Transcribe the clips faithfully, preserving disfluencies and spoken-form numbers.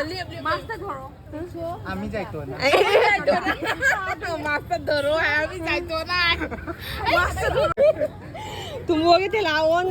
মাছটা ধরো। আমি যাইতো না। এই যাইতো না। মাছটা ধরো, হ্যাঁ, আমি যাইতো না। মাছটা ধরো। তুমি ওকে তেলা on.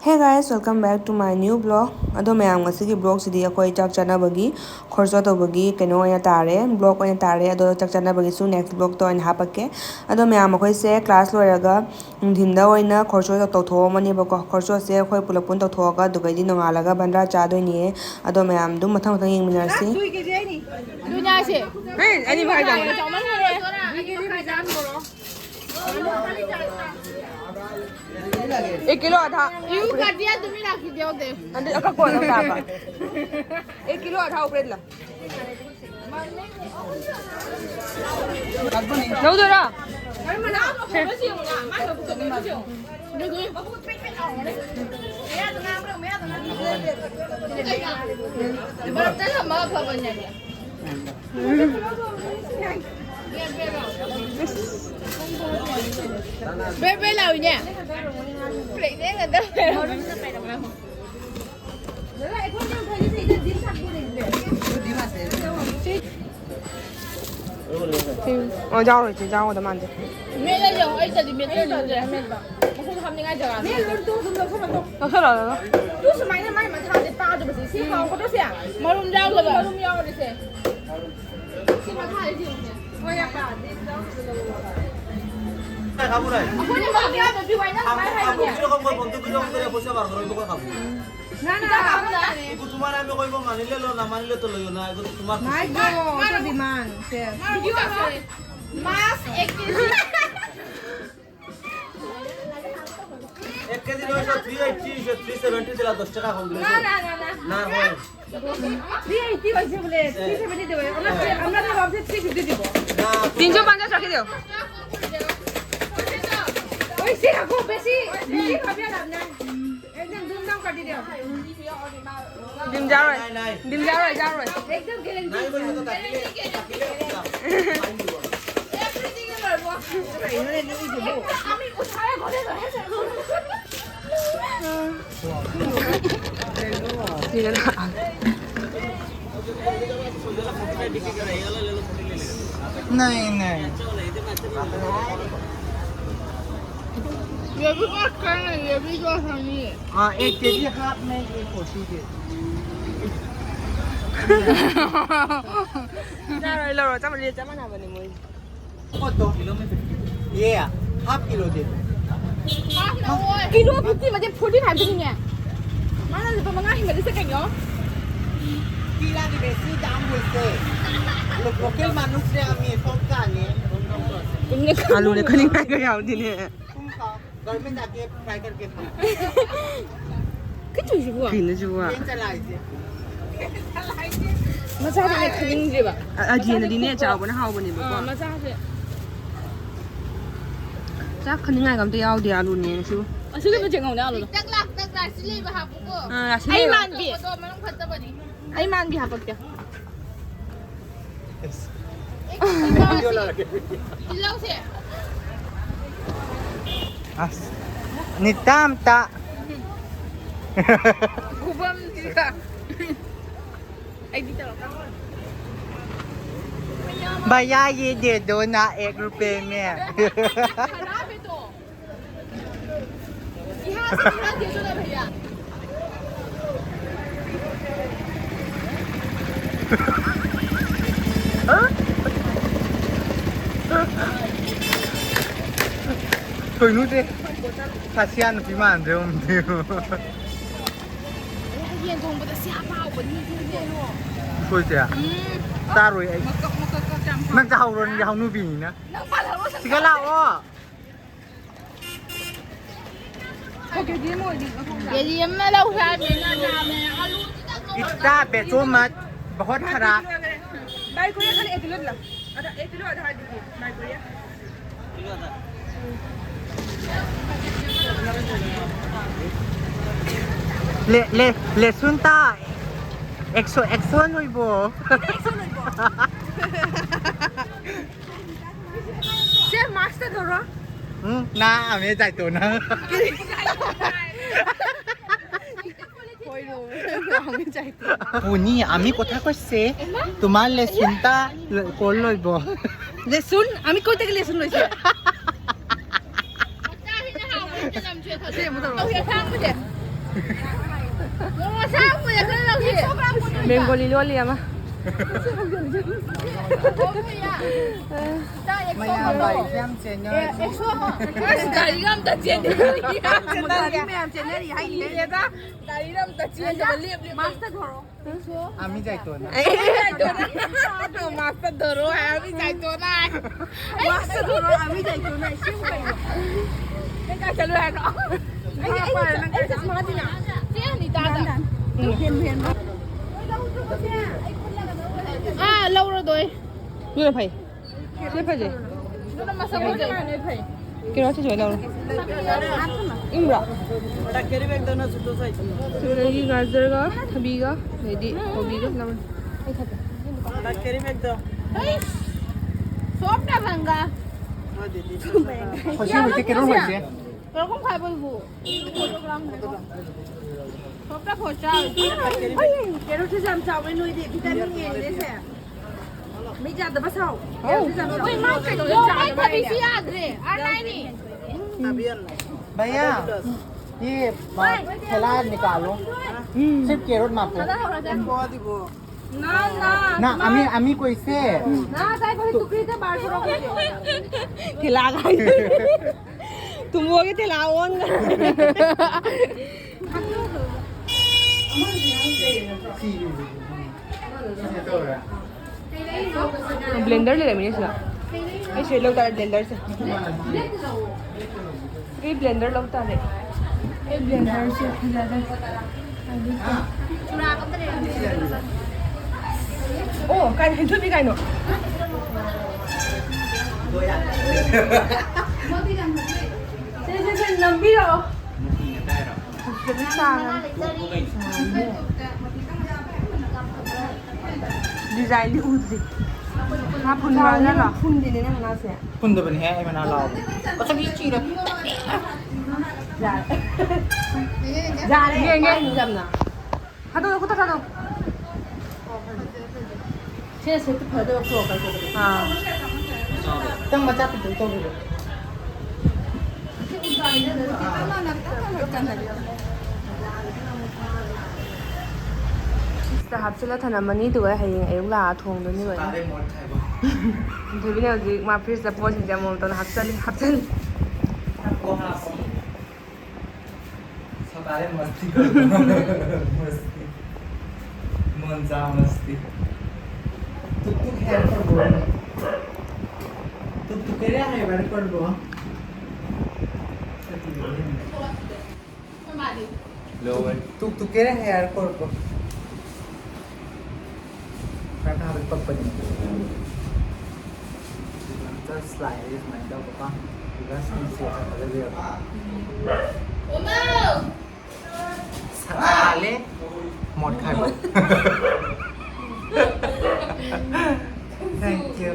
Hey guys, welcome back to my new vlog. ꯑꯗꯣ ꯃꯌꯥꯝ, ꯉꯁꯤꯒꯤ vlogꯁꯤꯗꯤ ꯑꯩꯈꯣꯏ ꯆꯥꯛ ꯆꯥꯅꯕꯒꯤ ꯈꯣꯔꯁꯣ ꯇꯧꯕꯒꯤ ꯀꯩꯅꯣ ꯑꯣꯏꯅ ꯇꯥꯔꯦ, vlog ꯑꯣꯏꯅ ꯇꯥꯔꯦ꯫ ꯑꯗꯣ ꯆꯥꯛ ꯆꯥꯅꯕꯒꯤꯁꯨ next vlogꯇ ꯑꯣꯏꯅ ꯍꯥꯞꯄꯛꯀꯦ꯫ ꯑꯗꯣ ꯃꯌꯥꯝ, ꯑꯩꯈꯣꯏꯁꯦ class ꯂꯣꯏꯔꯒ ꯅꯨꯡꯊꯤꯟꯗ ꯑꯣꯏꯅ ꯈꯣꯔꯁꯣ ꯇꯧꯊꯣꯛꯑꯝꯃꯅꯦꯕꯀꯣ꯫ ꯈꯣꯔꯁꯣꯁꯦ ꯑꯩꯈꯣꯏ ꯄꯨꯂꯞ ꯄꯨꯟ ꯇꯧꯊꯣꯛꯑꯒ ꯑꯗꯨꯒꯩꯗꯤ ꯅꯣꯡꯉꯥꯜꯂꯒ ꯕꯟꯗ꯭ꯔꯥ ꯆꯥꯗꯣꯏꯅꯦ꯫ ꯑꯗꯣ ꯃꯌꯥꯝ ꯑꯗꯨꯝ ꯃꯊꯪ ꯃꯊꯪ ꯌꯦꯡꯃꯤꯟꯅꯔꯁꯤ꯫ ꯑꯗꯨꯅꯦ ꯍꯥꯏꯁꯦ꯫ ꯑꯦ, ꯑꯅꯤ ꯃꯈꯥꯏ ꯇꯥꯔꯦ꯫ ꯆꯥꯎꯃꯟꯈ꯭ꯔꯦ꯫ एक किलो आधा। यू कर दिया, तुम्हें रख दिया उधर। अंदर का कौन होता है? एक किलो आधा ऊपर ला। नौ दो रहा। Bay Bay ꯂꯥꯎꯏꯅꯦ꯫ ꯄ꯭ꯔꯦꯒꯅꯦꯟ ꯉꯥꯛꯇ꯫ ꯑꯣ, ꯌꯥꯎꯔꯣꯏ ꯏꯆꯦ, ꯌꯥꯎꯒꯗ ꯃꯥꯟꯗꯦ꯫ ꯃꯦꯠꯂ ꯌꯦꯡꯉꯣ, ꯑꯩꯇꯗꯤ ꯃꯦꯠꯄ ꯌꯥꯗꯦ꯫ ꯃꯈꯨꯝ ꯍꯥꯞꯅꯤꯡꯉꯥꯏ ꯖꯒꯥ ꯂꯩꯇꯦ꯫ ꯂꯧꯁꯜꯂꯣ, ꯂꯧꯁꯜꯂꯣ꯫ ꯇꯨ ꯁꯨꯃꯥꯏꯅ ꯃꯥꯏ ꯃꯊꯥꯁꯦ ꯄꯥꯗꯕꯁꯦ ꯁꯤ ꯍꯥꯎꯒꯗ꯭ꯔꯣ ꯁꯦ? ꯃꯔꯨꯝ ꯌꯥꯎꯗꯕ꯫ ꯃꯔꯨꯝ ꯌꯥꯎꯔꯤꯁꯦ꯫ ꯁꯤ ꯃꯊꯥꯁꯦ ꯌꯦꯡꯉꯨꯁꯦ꯫ ꯍꯣꯏ, ꯌꯥꯝ ꯄꯥꯗꯦ꯫ ꯑꯩꯈꯣꯏꯅ ꯃꯔꯨꯝ ꯌꯥꯎꯗꯕꯤ ꯋꯥꯏꯅ ꯀꯃꯥꯏꯅ ꯍꯥꯏꯅꯤ? ꯄꯩꯁꯥ ꯄꯥꯝꯕ꯭ꯔꯣ? ꯅꯪ ꯅꯪ ꯏꯕꯨ ꯇꯨꯃꯥꯔ ꯍꯥꯏꯕ ꯀꯣꯏꯕ ꯃꯥꯅꯤ ꯂꯦ ꯂꯣ ꯅ ꯃꯥꯅꯤ ꯂꯦ ꯇꯣ ꯂꯣ ꯌꯣ ꯅ ꯏꯕꯨ ꯇꯨꯃꯥꯔ ꯃꯥꯏ ꯒꯣ, ꯗꯤꯃꯥꯟ ꯁꯦ꯫ মাছ এক কেজি। এক কেজি নয়শো, থ্রি এইটটি, থ্রি সেভেন্টি দিলা, দশ টাকা কম দিলে। না, না, না, না। না, হয়। থ্রি এইটটি হয়েছে বলে, থ্রি সেভেন্টি দেবে। আমরা তো, আমরা তো ভাবছি থ্রি ফিফটি দিব। না, তিনশো পঞ্চাশ রাখি দিও। ওই সে রাখো, বেশি, বেশি ভাবিয়া লাভ নাই। একদম ধুমধাম কাটি দিও। ডিম যাওয়ার। নাই, নাই। ডিম যাওয়ার, যাওয়ার। একদম গ্যারান্টি। নাই, বলছি তো, কাটিলে, কাটিলে, কাটিলে। ꯀꯩꯅꯣꯅꯦ ꯅꯣꯏꯁꯤꯕꯨ? नहीं, नहीं। ये भी बहुत कम है, ये भी दो सौ नहीं है। हाँ, एक केजी हाफ में एक होती है। ꯆꯥꯔꯣꯏ, ꯂꯧꯔꯣ, ꯆꯞ ꯃꯥꯟꯅꯩ, ꯆꯞ ꯃꯥꯟꯅꯕꯅꯦ ꯃꯣꯏ꯫ ꯄꯣꯠꯇꯣ ꯀꯤꯂꯣ ꯑꯃ ꯐꯤꯐꯇꯤ꯫ ꯌꯦ, ꯍꯥꯐ ꯀꯤꯂꯣꯗꯤ꯫ ꯀꯤꯂꯣ ꯐꯤꯐꯇꯤ ꯃꯗꯤ ꯐꯣꯔꯇꯤ ꯐꯥꯏꯚꯇꯅꯤꯅꯦ꯫ ꯃꯥꯅ ꯂꯨꯄꯥ ꯃꯉꯥ ꯍꯦꯟꯒꯠꯂꯤꯁꯦ ꯀꯩꯅꯣ? ꯀꯤꯂꯥꯒꯤ ꯕꯦꯁꯤ ꯗꯥꯝ ꯍꯣꯏꯁꯦ꯫ ꯂꯣꯀꯦꯜ ꯃꯥꯅꯨꯁꯦ ꯑꯃꯤ ꯁꯣꯝ ꯀꯥꯅꯤ꯫ ꯑꯂꯨꯅꯦ ꯈꯅꯤꯡꯉꯥꯏꯒ ꯌꯥꯎꯗꯤꯅꯦ꯫ ꯊꯨꯝ ꯈꯥꯎ꯫ ꯒꯔꯃꯦꯟ ꯖꯥꯠꯀꯤ ꯐ꯭ꯔꯥꯏ ꯀꯔꯀꯦ ꯈꯥꯎ꯫ ꯀꯩꯗꯧꯔꯤꯁꯤꯕꯣ? ꯀꯩꯅꯣ ꯁꯤꯕꯣ? ꯌꯦꯟ ꯆꯂꯥꯏꯁꯦ꯫ ꯃꯆꯥꯗꯨꯅꯦ ꯈꯪꯅꯤꯡꯗ꯭ꯔꯤꯕ꯫ ꯑ-, ꯑꯖꯦꯅꯗꯤꯅꯦ ꯃꯆꯥꯗꯤ ꯆꯥꯎꯕꯅ ꯍꯥꯎꯕꯅꯦꯕꯀꯣ꯫ ꯑꯥ, ꯃꯆꯥꯁꯦ꯫ ꯆꯥꯛ ꯈꯟꯅꯤꯡꯉꯥꯏꯒ ꯑꯝꯇ ꯌꯥꯎꯗꯦ ꯑꯂꯨꯅꯦ ꯁꯤꯕꯨ꯫ ꯑꯁꯤꯗꯤ ꯃꯆꯦꯡ ꯉꯧꯅꯦ ꯑꯂꯨꯗꯣ꯫ ꯇꯛ ꯂꯥꯛ, ꯇꯛ ꯂꯥꯛ, ꯁꯤ ꯂꯩꯕ ꯍꯥꯞꯄꯨꯀꯣ꯫ ꯑꯥ, ꯑꯁꯤ ꯑꯩ ꯂꯩꯕ꯫ ꯃꯥꯟꯕꯤ꯫ ꯑꯇꯣꯞꯄꯗꯣ ꯃꯅꯨꯡ ꯐꯠꯇꯕꯅꯤ꯫ ꯑꯩ ꯃꯥꯟꯕꯤ ꯍꯥꯞꯄꯛꯀꯦ꯫ ꯑꯁ꯫ ꯇꯤꯜꯍꯧꯁꯦ꯫ ꯑꯁ꯫ ꯅꯤꯇꯥꯝꯇ꯫ ꯈꯨꯕꯝꯁꯤꯒ꯫ ꯑꯩꯗꯤ ꯇꯧꯔꯛꯀꯅꯨ꯫ भैया, ये दे दो ना, एक रुपए में। खराब है तो। यहाँ से दिखा दे दो ना भैया। ꯀꯩꯅꯣꯁꯦ? ꯈꯥꯁꯤꯌꯥ ꯅꯨꯄꯤ ꯃꯥꯟꯗ꯭ꯔꯦ, ꯑꯃꯨꯛꯇꯤ꯫ ꯌꯦꯟ ꯊꯣꯡꯕꯗ ꯁꯤ ꯌꯥꯝ ꯍꯥꯎꯕꯅꯤ, ꯁꯤ ꯀꯩꯅꯣ꯫ ꯁꯣꯏꯁꯦ? ꯎꯝ꯫ ꯆꯥꯔꯣꯏ ꯑꯩ꯫ ꯃꯀꯛ ꯃꯀꯛ ꯀꯛ ꯌꯥꯝ ꯍꯥꯎ-꯫ ꯅꯪ ꯆꯥꯍꯧꯔꯣ, ꯅꯪꯗꯤ ꯍꯧꯅꯨꯕꯤꯅꯤꯅ꯫ ꯅꯪ ꯄꯥꯜꯍꯧꯔꯣ, ꯁꯟ ꯁꯤꯒ ꯂꯥꯛꯑꯣ꯫ ꯀꯦꯖꯤ ꯑꯃ ꯂꯧꯁꯦ ꯍꯥꯏꯕꯅꯤ, ꯅꯪ ꯌꯥꯝꯃꯦ꯫ ꯑꯂꯨ ꯈꯤꯇꯪ ꯂꯧꯔꯒ ꯏꯠꯇꯥ ꯕꯦꯆꯣ ꯃꯠ, ꯕꯍꯣꯠ ꯈꯔꯥꯕ꯫ ꯚꯥꯏ, ꯀꯣꯔꯤꯌꯥ ꯈꯜꯂꯦ, ꯑꯦ ꯀꯤꯂꯣ ꯂ-, ꯑꯗ ꯑꯦ ꯀꯤꯂꯣ ꯑꯗ ꯍꯥꯏꯗꯨꯗꯤ, ꯚꯥꯏ, ꯀꯣꯔꯤꯌꯥ꯫ লে-, লে-, লেচুন তা একশো, একশো লইব। একশো লইব। ꯁꯦ, ꯃꯥꯛꯁ হুম, না, আমি যাইতো না। পুনি, আমি কথা কৈছে, তোমাৰ লেচুনটা ল-, কৰি লব। লেচুন? আমি ক'ত থাকি লেচুন লৈছে? Bengali loli ama. Mayam bai jam channel. Gari ram ta chen. Gari ram ta chen. Gari ram ta chen. Master ghoro. আমি যাইতো না। এই যাইতো না। মাছটা ধরো, হ্যাঁ, আমি যাইতো না। মাছটা ধরো, আমি যাইতো না। শিম খাইবো। এই, এই, এই, এই, এই, চশমা দি না। ভেন, ভেন। Ah, Laura doy. Yun na, pay. Sino pa, Jay? Kino si Joy Laura? Imra. Sila yung gazer ka, tabi ka, ready, kobi ka, naman. Ay, kata. Ay! Sobra banga. Kasi mo, tikiro mo siya. Pero kung kaya po, sobra po siya. Ay, pero sa Sam, sa amin, no, hindi, vitamin A, hindi siya. May jada ba sa? Oh. Uy, ma, kaya ko yung jada ba niya? Ano ini? भैया, ये बात थैला निकालो। सिर्फ carat मापो। ना, ना। ना, আমি, আমি কৈছে। ना, তাই বলে টুকরিতে বার করো। Kailangan. Tumuwag yung tilawan. Blender le lamine sila. Ay, sila lang tayo blender sa. Ay, blender lang tayo. Ay, blender sa. Oh, kain, hindi kain, no? Sila, sila, sila, nambiro. Design ni Uzi. ꯉꯥ ꯐꯨꯟꯕ꯭ꯔꯥ ꯅꯠꯇ꯭ꯔꯣ? ꯐꯨꯟꯗꯦꯅꯦ ꯅꯪ ꯉꯥꯁꯦ꯫ ꯐꯨꯟꯗꯕꯅꯦꯍꯦ, ꯑꯩ ꯃꯅꯥ ꯂꯥꯎꯕ꯫ ꯃꯁꯛꯁꯤ ꯊꯤꯔꯦ꯫ ꯌꯥꯔꯦ꯫ ꯌꯥꯔꯦ꯫ ꯌꯦꯡꯒꯦ꯫ ꯄꯥꯏꯅꯨ ꯌꯥꯝꯅ꯫ ꯊꯥꯗꯣꯛꯑꯣ, ꯈꯨꯠꯇ ꯊꯥꯗꯣꯛꯑꯣ꯫ ꯁꯤꯅ ꯁꯦꯠꯇ ꯐꯖꯗꯕ ꯐ꯭ꯔꯣꯛ ꯀꯥꯏ ꯇꯧꯕꯗꯣ꯫ ꯑꯥ꯫ ꯈꯤꯇꯪ ꯃꯆꯥ ꯄꯤꯛꯇꯛ ꯇꯧꯕꯗꯣ꯫ ꯁꯤꯗ ꯍꯥꯞꯆꯤꯜꯂ ꯊꯅꯝꯃꯅꯤ, ꯑꯗꯨꯒ ꯍꯌꯦꯡ ꯑꯌꯨꯛ ꯂꯥꯛꯑ ꯊꯣꯡꯗꯣꯏꯅꯤ ꯂꯣꯏꯅ꯫ ꯊꯣꯏꯕꯤꯅ ꯍꯧꯖꯤꯛ ꯃꯥ ꯐ꯭ꯔꯤꯖꯇ ꯄꯣꯠꯁꯤꯡꯁꯦ ꯑꯃꯃꯝꯇ ꯍꯥꯞꯆꯜꯂꯤ, ꯍꯥꯞꯆꯜꯂꯤ꯫ ꯁꯇꯥꯔꯦ ꯃꯁꯇꯤ ꯀꯔꯗꯣ꯫ ꯃꯁꯇꯤ꯫ ꯃꯣꯟꯖꯥ ꯃꯁꯇꯤ꯫ ꯇꯨꯛ ꯇꯨꯛ ꯍꯦ ꯀꯔꯗꯣ꯫ ꯇꯨꯛ ꯇꯨꯛ ꯀꯦꯔꯦ ꯍꯦ ꯕꯥꯔ ꯀꯔꯗꯣ꯫ ꯇꯨꯛ ꯇꯨꯛ ꯀꯦꯔꯦ ꯍꯦ ꯌꯥꯔ ꯀꯔꯗꯣ꯫ ꯈꯔ ꯊꯥꯕꯗꯤ ꯄꯛꯄꯅꯤ꯫ Just like this ꯁꯨꯃꯥꯏꯅ ꯇꯧꯕꯀꯣ꯫ ꯑꯗꯨꯒ ꯁꯨꯝ ꯁꯦꯠ ꯇꯧꯔꯒ ꯂꯩꯔꯕ꯫ ꯁꯥꯂꯦ꯫ ꯃꯣꯠ ꯈꯥꯏꯕ꯫ Thank you꯫